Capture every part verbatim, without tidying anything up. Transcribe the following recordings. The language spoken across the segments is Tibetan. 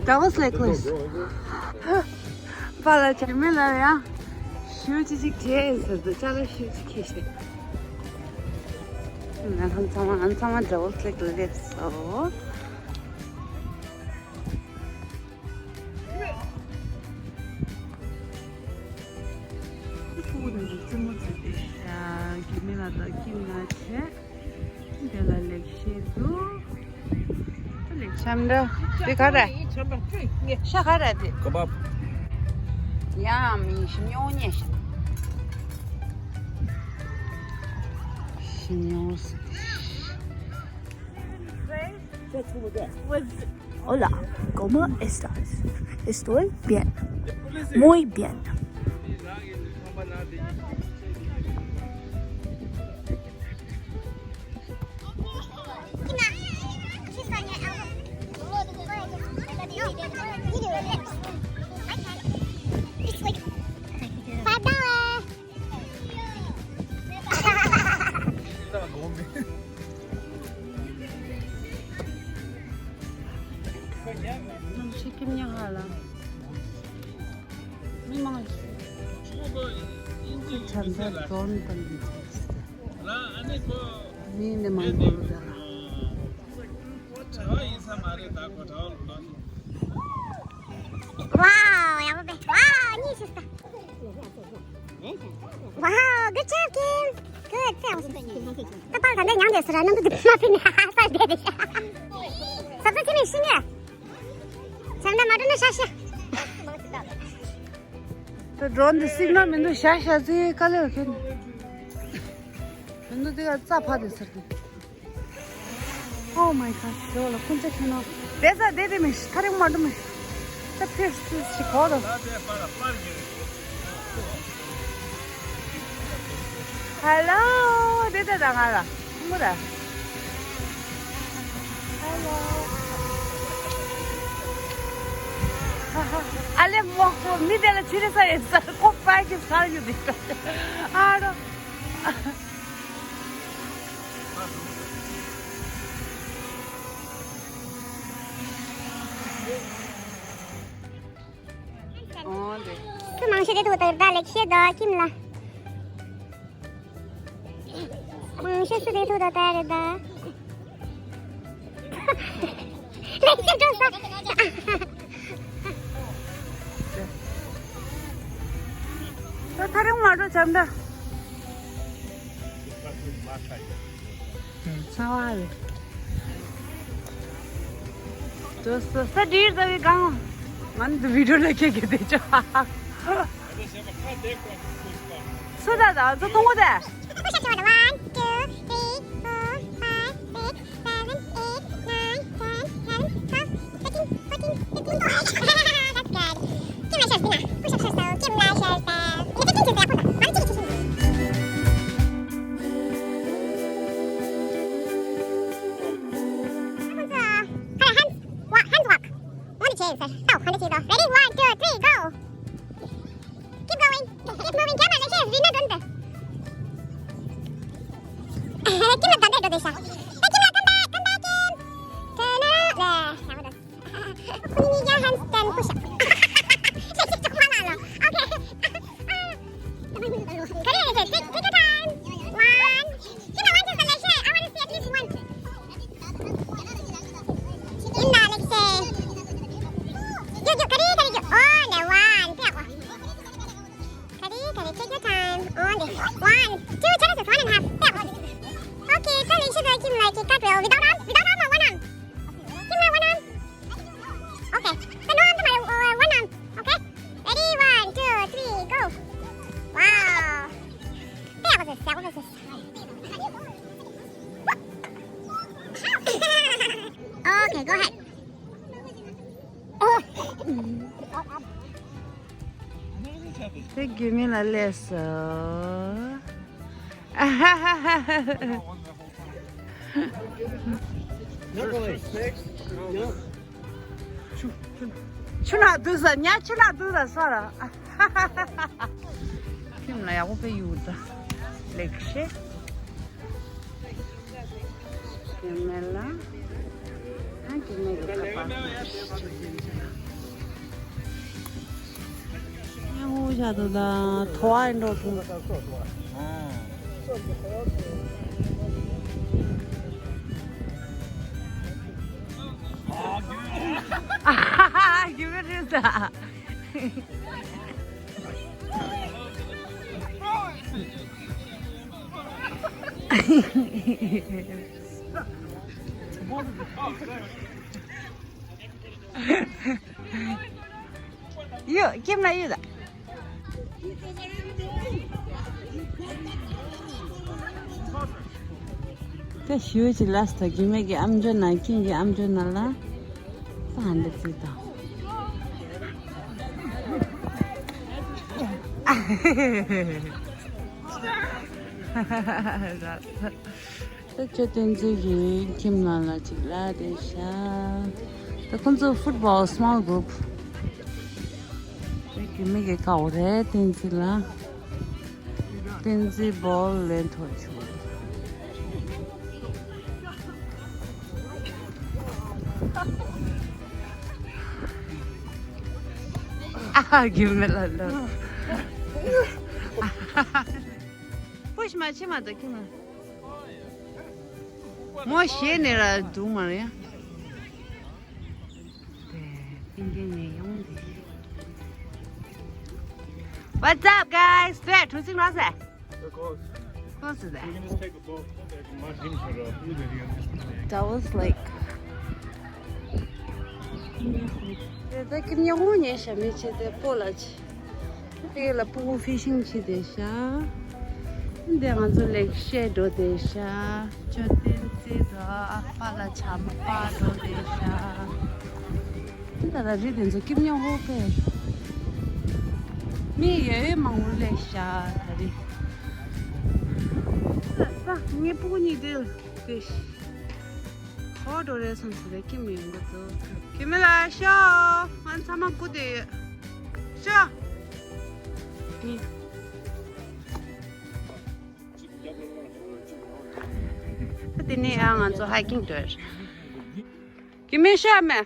That was like close. པཱ་ལགས་ཀྱིས་མི་ལ་ཡང་ཞུ་ཅི་ཅིག་བྱས་ཟེར་དུས་ཅ་ལག་ཞུ་ཅིག་ཁྱེར་ཤག་ང་ཚང་མ་ང་ཚང་མ་འདྲ་བོ་སླེབས་སླེབས་སོ། ཕྲུ་གུ་དེ་ཚོ་རྩེད་མོ་རྩེ་དེ་ཡ་གི་མི་ལ་དང་ཁྱིམ་ལ་བྱས། དེ་ལ་ལེགས་བཤད་འདུག་ལེགས་བཤད་འདྲ། དེ་ག་རེ། ཤ་ག་རེ་དེ། ཀ་བབ། ཡ་མི་ཤི་ཉོ་ཉེ་ཤི། ཤི་ཉོ་སི། Hola, ¿cómo estás? Estoy bien. Muy bien. It's like five dollars. ཁྱི་ཁྱིམ་ཉག་ཧ་ལ། མི་མང་། ཁྱི་ཁྲམ་ཐར་གྲོན་དང་། མི་ནི་མང་པོ་རུ་དང་། Wow, ཡག་པོ་པས། Wow, གཉིས་ཤིག་ད། Wow, good job, Kim. Good, thanks. ད་པར་ག་འདྲ་མྱངས་བསྡད་ཟེར་ར། སྣང་དུ་དེ་མ་ཕེབས་ནས་ཧ་ཧ་ས་བསྡད་དེ་ཤ། ཟབ་ས་ཅི་ནས་ཤི་ངས། བྱམས་ན་མ་འགྲོ་ན་ཤ་ཤ། ད་drone་འདི་signal་མི་འདུག་ཤ་ཤ་ཟེར་ག་ལེར་ཁྱོད། མི་འདུག་དེ་ག་རྩ་ཕ་དེ་ཟེར་དེ། Oh my god, དེ་བ་ལ་ཁོང་ཚོ་ཁྱོད་ན། བསྡད་ས་བསྡད་དེ་མི་ཤི་ཐ་རིང་མ་འགྲོ་མི་ཤི། ད་ཕེབས་སུ་ཤི་གོ་དང་། Hello, བསྡད་དེ་ད་ང་ལ་མུ་ར། Hello. ཨ་ལེ་མོག་པོ་མི་དེ་ལ་ཕྱི་རེ་ས་ཡིན་ས་ཁོ་པའི་གི་ས་ཡོད་དེ། ཨ་རོ། ཨོ་དེ། ཁྱོད་མང་ཤོས་དེ་ཐུག་ད་ད་ལེགས་བཤད་ད་ཁྱིམ་ལ། མང་ཤོས་སུ་དེ་ཐུག་ད་ད་རེད་ད། ལེགས་བཤད་འགྲོ་ས། ད་ཐ་རིང་མ་འགྲོ་བྱམས་ད། ཚ་བ་རེད། དོ་སོ་ས་འདྲིར་ཟ་བའི་སྒང་། ང་ནི་video་ལ་ཁྱེད་ཀྱི་བདེ་ཆ། སུ་ད་ད་ཚོ་གཏོང་གོ་ད། Push up to the one, two, three, four, five, six, seven, eight, nine, ten, eleven, twelve, thirteen, fourteen, fifteen. That's good. Give myself dinner. Push up yourself. Give myself. Give myself. One, two, three. Hands, wa- hands walk. One change. Oh, one change. Ready? One, two, three, go. Keep going. Keep moving. Come on, let's go. Rina, don't. Keep on, don't, don't, don't. Hey, keep on, come back, come back in. Turn around. There. That was Put in your hands, then push up. Let's just jump on. Okay. Ready? Take, take your time. One. Give me one just like that. I want to see at least one. In the next day. Yo, yo, ready, ready, yo. Oh, the one. Ready, ready, take your time. Only one, two chances, one and a half. Yeah. Okay, so you should like him like a cartwheel without arm, without arm or one arm. Give me one arm. Okay. So no arm, uh, one arm. Okay. Ready, one, two, three, go. Wow. That was a, that was a. Okay, go ahead. དེ་རྒྱུས་མེད་ལ་སླེབས་སོ། ཆུ་ནང་འདུག་ཟ། ཉ་ཆུ་ནང་འདུག་ཟ་ས་ར། ཁྱིམ་ལ་ཡག་པོ་དཔེ་ཡོད་ད། ལེགས་བཤད། རྒྱུས་མེད་ལ། ཨ་རྒྱུས་མེད་ཀྱི་ཁ་པར་ཞིག་ཅིག་ཡིན་ཟེར། ཤ་དང་ཐོ་བ་ཡིན་འགྲོ་ཐུང་། ཨ་ཧ་ཧ། རྒྱུ་མེད་རེད་ད། ཡོ། ཁྱིམ་ལ་ཡོད་ད། དེ་ཞུ་ཅི་ལ་སྟ་གི་མེ་གི་ཨམ་ཅོ་ན་ཁྱིམ་གི་ཨམ་ཅོ་ན་ལ། ད་ཧན་དེ་ཙི་ད། ད་ཁྱོད་བསྟན་འཛིན་གྱི་ཁྱིམ་ནང་ལ་ཅིག་ལ་དེ་ཤ། ད་ཁོང་ཚོ་football small group། དེ་གི་མི་གི་ཀའོ་རེད་བསྟན་འཛིན་ལ། བསྟན་འཛིན་བོལ་ལེན་ཐོར་ཆུ། ཨ་ཧ། རྒྱུ་མེད་ལ་ལ། པུཤ་མ་ཆེ་མ་ད་ཁྱིམ་ལ། མོ་ཞེད་ནས་ར་འདུག་མ་རེད། དེ་པིན་ཀི་ནས་ཡོང་དེ། What's up, guys? དེ་གྲུ་གཟིངས་ར་ཟེ། They're close. Close to that. You can just take a boat. That was like དེ་ད་ཀིམ་ཉོ་ངོ་ཉེ་ཤ་མི་ཆེ་དེ་པོ་ལ་ཆེ། དེ་ལ་སྤུ་གུ་ཕི་ཤིང་བྱེད་བསྡད་ཤག་འདི་ང་ཚོ་ལེགས་བཤད་འགྲོ་བསྡད་ཤག་ཅོ་ཏན་ཙི་དང་ཨ་ཕ་ལ་བྱམས་པ་འགྲོ་བསྡད་ཤག་འདི་ད་ལྟ་རི་དེ་ཚོ་སྐྱིབས་ཉོ་ཧོ་པས། མི་ཡོད་མང་པོ་སླེབས་ཤག་ད་རེས། ད་ངའི་སྤུ་གུ་གཉིས་དེ་དེ། ཧོ་འགྲོ་རེད་བསམ་ཚུལ་ལས་སྐྱིད་མི་ཡོང་གི་འདུག་ཁྱིམ་མི་ལ་ཤོག་ང་ཚང་མ་སྒུག་བསྡད་ཡོད། ཤོག་ཨ་དེ་ནས་ཡང་ང་ཚོ་hiking འགྲོ་ཡ་རེད། སྐྱིད་མི་ཤོག་མེ།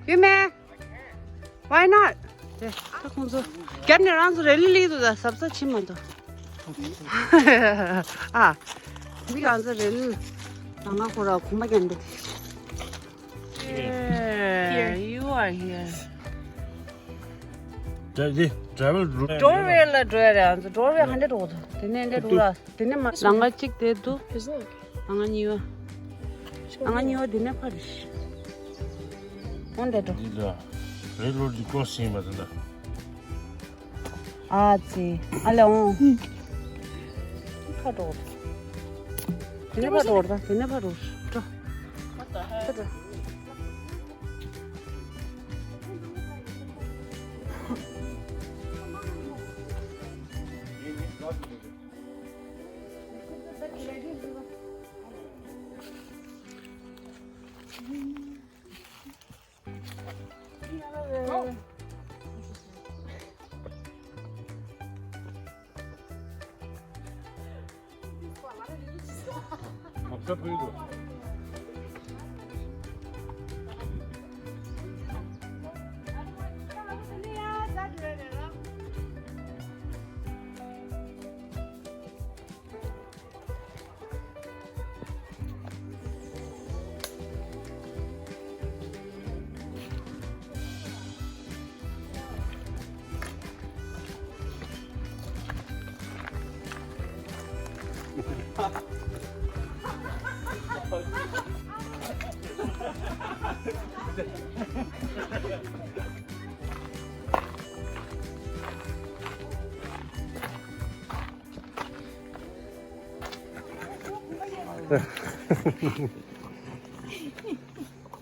སྐྱིད་མི། Why not? དེ་ད་ཁོང་ཚོ་རྒྱབ་ནས་རང་ཚོ་རེ་ལི་ལི་འདུག་ད་གཟབ་གཟབ་བྱེད་མ་འདུག་ཨ། འདི་ང་ཚོ་རེ་ལི། ད་ང་ཁོ་ར་གོམ་པ་རྒྱབ་འདུག Here, you are here. ད་འདི་travel route. Doorway ལ་འགྲོ་ཡ་རེད། ང་ཚོ་doorway ཧ་འདྲེ་འགྲོ་གི་འདུག་དེ་ནས་འདྲེ་འགྲོ་ར། དེ་ནས་མ་ལང་ཀ་གཅིག་དེ་འདུག་ལང་ཀ་གཉིས་པ། ལང་ཀ་གཉིས་པ་དེ་ནས་ཕར་རེད། འོན་ཏེ་འགྲོ། འདི་ལ་རེ་ལོ་འདི་ཀོ་སིན་པ་དེ་ལ། ཨ་ཙི། ཨ་ལེ་འོང་། ཕར་འགྲོ། དེ་ནས་ཕར་འགྲོ་ད། དེ་ནས་ཕར་འགྲོ། འགྲོ། ཕར་འགྲོ།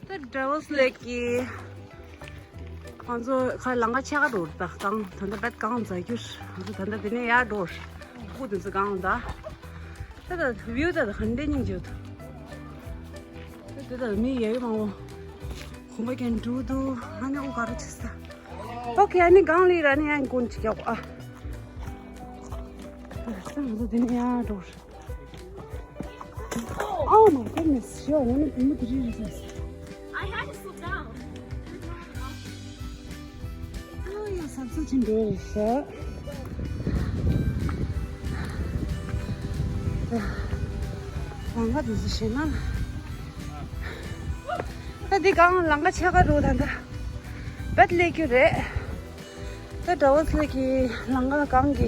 ད་Devil's Lake གི་ཁོང་ཚོ་ཁ་ལང་ཀ་ཆེ་ག་འགྲོ་རེད། ད་གང་ད་ལྟ་བེད་གང་འཛག་རྒྱུ། ང་ཚོ་ད་ལྟ་དེ་ནས་ཡར་འགྲོ་རེད། ཁུག་དེ་ཚོ་གང་ད། ད་ད་view ད་ད་ག་འདྲ་སྙིང་རྗེ་འདུག་ད་ད་མི་ཡ་ཡི་མང་པོ་གོམ་པ་རྒྱབ་འགྲོ་འདུག་ཨ་ནི་ཨོ་ག་རུ་ཆེ་ས། ཨོ་ཁེ། ཨ་ནི་གང་ལི་ར་ནི་ཡང་ཀུན་ཅིག་ཡག་ཨ། ད་ང་ཚོ་དེ་ནས་ཡར་འགྲོ་རེད། Oh my goodness, sure, one of them is really nice. I had to sit down. Oh yes, ཚབ་ཚུབ་ཅིག་འགྲོ་རེད་ཤག་ལམ་ཁ་དེ་ཚོ་ཞེད་སྣང་། ད་འདི་གང་ལམ་ཁ་ཕྱེད་ཀ་འགྲོ། ད་ད་བེད་ལེགས་རྒྱུ་རེད། ད་ཌ་བོ་སི་ལེགས་ཀྱི་ལམ་ཁ་གང་གི་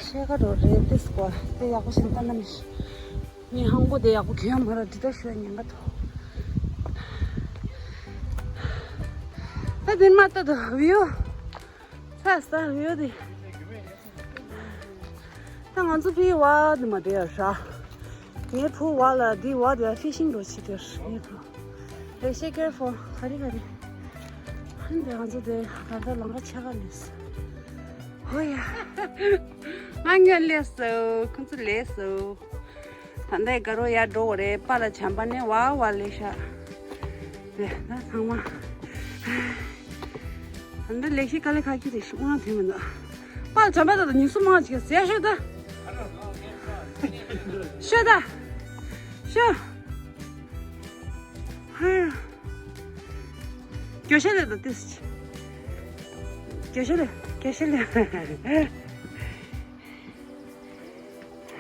ཕྱེད་ཀ་འགྲོ་རེད། དེ་སྐོར་དེ་ཡག་པོ་ཞིག་ལྟ་ན་མི་ཤེས། ངའི་ཧང་པོ་དེ་ཡག་པོ་གྱོན་ཡོད་མ་རེད། འདི་ལྟར་ཞུ་ཉེན་ཁ་ཐོག་ད་འདི་མ་ལྟ་དུ་བིའུ་ཚ་ས་བིའུ་དེ། ད་ང་ཚོ་ཕི་བ་དེ་མ་དེ་ཡ་ཧྲ། ངའི་བུ་བ་ལ་འདི་བ་དེ་ཡ་ཕི་ཤིང་འགྲོ་ཆེ་དེར་ངའི་བུ། ལེགས་བཤད་ཀེར་ཧྥུལ། ག་རེ་ག་རེ། ཧན་དེ་ང་ཚོ་དེ་ད་ལྟ་ལམ་ཁ་ཕྱེད་ཀ་སླེབས་སོང་། ཧོ་ཡ། ང་ངོས་ལེགས་སོ། ཁོང་ཚོ་ལེགས་སོ། ད་ལྟའི་དགའ་རོགས་ཡར་འགྲོ་བ་རེད། པཱ་ལགས་བྱམས་པ་ནས་ཝ་ཝ་ལེ་ཤ། དེ་ན་ཚང་མ། ད་ལྟ་ལེགས་ཤིག་དཀའ་ལས་ཁག་གི་རེད། ཤི་དབང་དེ་མི་འདུག་པཱ་ལགས་བྱམས་པ་ད་ད་ཉིན་སུ་མང་ཅིག་ཟས་ཤོད་ད། ཤོད་ད། ཤོད། ཧ། རྒྱོ་ཤ་ལས་ད་ཏིས། རྒྱོ་ཤ་ལས། རྒྱོ་ཤ་ལས། ཧ་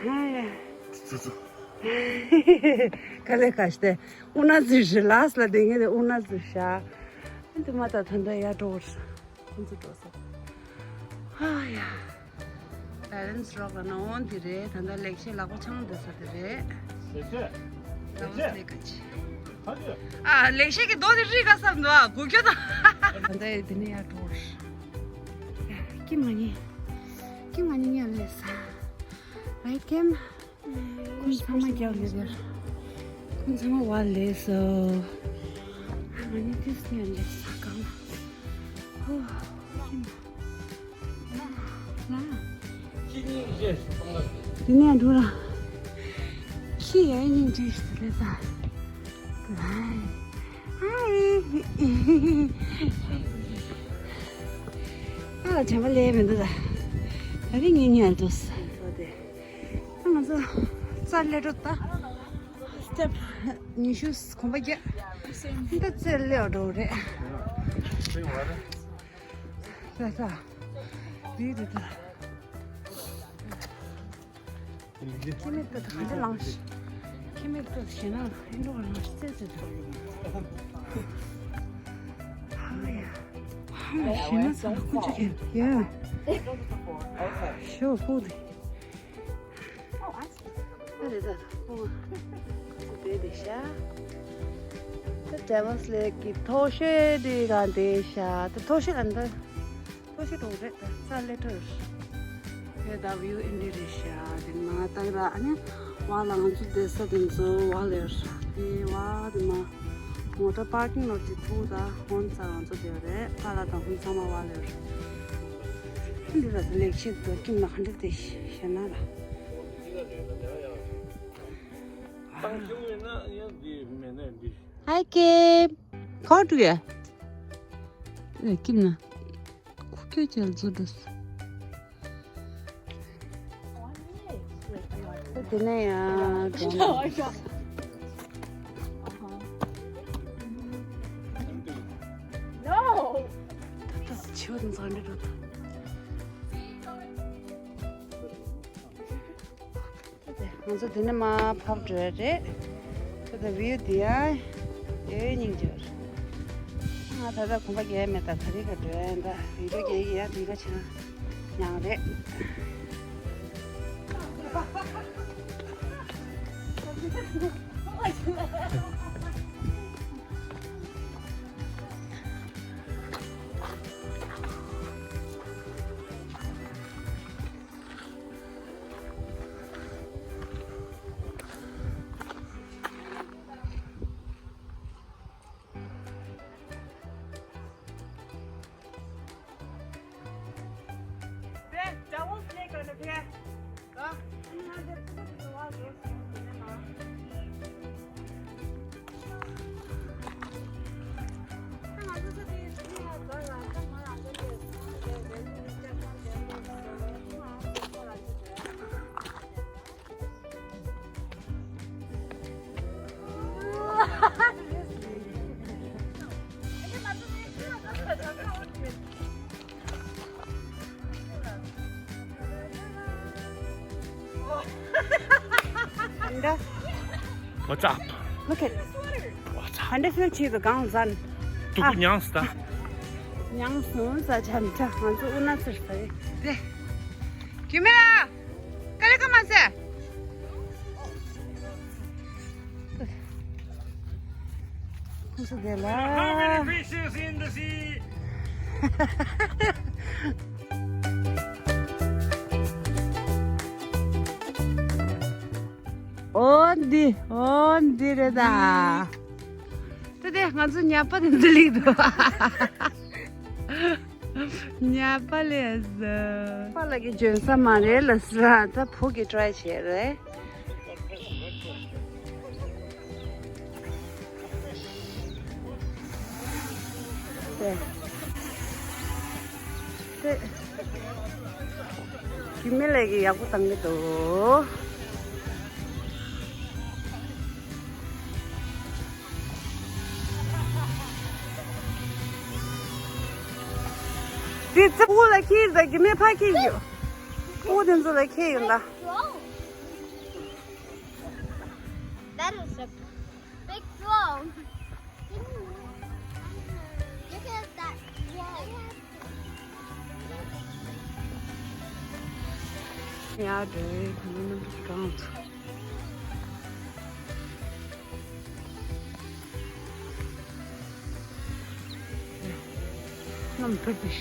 ཡ། དཀའ་ལས་ཁག་སྟེ། ཨུ་ན་ཟི་རི་ལགས་ལ་དེ་ངས་དེ་ཨུ་ན་ཟི་ཤ། འདི་མ་ད་ད་འདྲ་ཡ་འགྲོ་བར་ཁོང་ཚོ་འགྲོ་ས། ཧ་ཡ། པེ་རེན་སི་རོག་ལ་ན་འོན་དེ་རེད། ད་ལྟ་ལེགས་བཤད་ལག་པ་འཆང་བསྡད་ས་དེ་རེད། ལེགས་བཤད། ད་བོ་སི་ལེ་ཀ་ཅི། ཨ་ལེགས་བཤད་ཀྱི་རྡོ་དེ་རིག་ག་བསམ་འདུག་ཨ་གོ་རྒྱུ་དང་། ད་ལྟ་དེ་ནས་ཡར་འགྲོ་བར། ཀི་མ་ཉི། ཀི་མ་ཉི་ཉལ་ལས་ས། རའིཊ་ཀེམ། ཁོང་ཚང་མ་རྒྱག་ལས་རེད། ཁོང་ཚང་མ་བ་ལས་སོ། ང་ནི་ཏིས་ཉལ་ལས་ས་གང་། ཧོ། ཁྱིམ། ལ། དེ་ནས་འགྲོ་ར། ཁྱི་ཡའི་སྙིང་རྗེ་ཞིག་ལས་ས། ཧའི། ཨ་ལ་བྱམས་པ་ལས་མི་འདུག་ད། ད་རིང་ངས་ཉལ་འདུག་ས། ང་ཚོ་རྩར་སླེབས་འགྲོ་ད། སི་ཊེབ་ཉི་ཤུ་གོམ་པ་བརྒྱབ། ད་རྩར་སླེབས་འགྲོ་རེད། ད་ད། འདི་འདི་ད། ཁྱི་མིག་ཏུ་ག་འདྲ་ལངས་ཤིག་ཁྱི་མིག་ཏུ་ཞེད་སྣང་ཨེ་འགྲོ་བ་ལངས་ཤིག་ཙེ་ཙེ་ཏུ། ཧ་ཡ། ཧ་ཞེད་སྣང་ཚ་ཁུ་ཅི་ཁེ་ཡ། ཤོ་ཧུ་དི། ཨ་རེ་ད་ཧུ། ཙེ་དེ་ཤ། ད་ཌེ་ཝལ་སི་ལེག་གི་མཐོ་ཤོས་དེ་ག་དེ་ཤ། ད་མཐོ་ཤོས་ཨ་འདི། ལྟོ་ཤི་འགྲོ་རེད་ད་ས་ལེ་ཊར། དེ་ད་བིའུ་ཨིན་ཌི་རེད་ཤག་དེ་མ་ཏག་ར་ཨ་ནི་བ་ལ་ང་ཚོ་བསྡད་ས་དེ་ཚོ་བ་ལེར་དེ་བ་དེ་མ་མོ་ཊ་པར་ཀིང་ལོ་ཅི་ཐུག་ད་ཧོན་ཚ་ང་ཚོ་བསྡད་རེད་པཱ་ལགས་དང་ཧོན་ཚང་མ་བ་ལེར། འདི་ལ་ལེགས་བཤད་དོ་ཀིམ་ལ་ག་འདྲ་དེ་ཤེ་ན་ལ། ཧའི་ཀིམ། ག་འགྲོ་ཡ། ཨེ་ཀིམ་ན། ཁུ་ཁྱོད་ཅལ་ཛུ་འགྲོ་སོང་། དེ་ནས་ཡང་འགྲོ་ན། ད་ད་ཆེ་བ་དང་ཚང་འདྲ་འགྲོ་ད། ང་ཚོ་འདི་ནས་མར་ཕབ་འགྲོ་ཡ་རེད། ད་ལྟ་བིའུ་འདི་ཡང་ཡོད་སྙིང་རྗེ་བ་རེད། ང་ད་ལྟ་གོམ་པ་རྒྱག་མེད། ད་ག་རེ་ག་འགྲོ་ཡ། ད་བི་ཌིའོ་རྒྱག་གི་ཡ་འདི་ག་ཆ་ཉང་རེད། What's up? Look at, What's up? ཧན་ཌེ་ཕིལ་ཆེ་དུ་གང་ཟན། ཏུ་ཨ། ཉང་སྟ། ཉང་སོང་ས་ཆམ་ཆ་ང་ཚོ་ཨུ་ན་ཚིར་ས་རེད། དེ། ཁྱི་མེ་ར། ཀ་ལེ་ཀ་མ་སེ། ཁོང་ཚོ་དེ་ལ། How many fishes in the sea? ཨོ་འདི་ཨོ་འདི་རེད་ད། ད་དེ་ང་ཚོ་ཉ་པ་དེ་འདི་ལིག་འདུག་ཉ་པ་ལས་ཟ། པ་ལ་གི་འཇོན་ས་མ་རེད་ལ་ཟ། ད་བུ་གི་ཊ་རའི་བྱས་རེད། དེ། དེ། ཀི་མེ་ལེ་གི་ཡག་པོ་བཏང་གི་འདུག་དེ་ཚོ་དབུ་ལ་འཁྱེར་ད་ཀི་མེ་ཕར་འཁྱེར་ཡོད། དབུ་དེ་ཚོ་ལ་འཁྱེར་ཡོད་ད། That is a big drone. Look at that drone. ཡ་དེ་ཁོང་ཚོ་རྣམ་པ་གང་ཚོ། རྣམ་པ་དེ།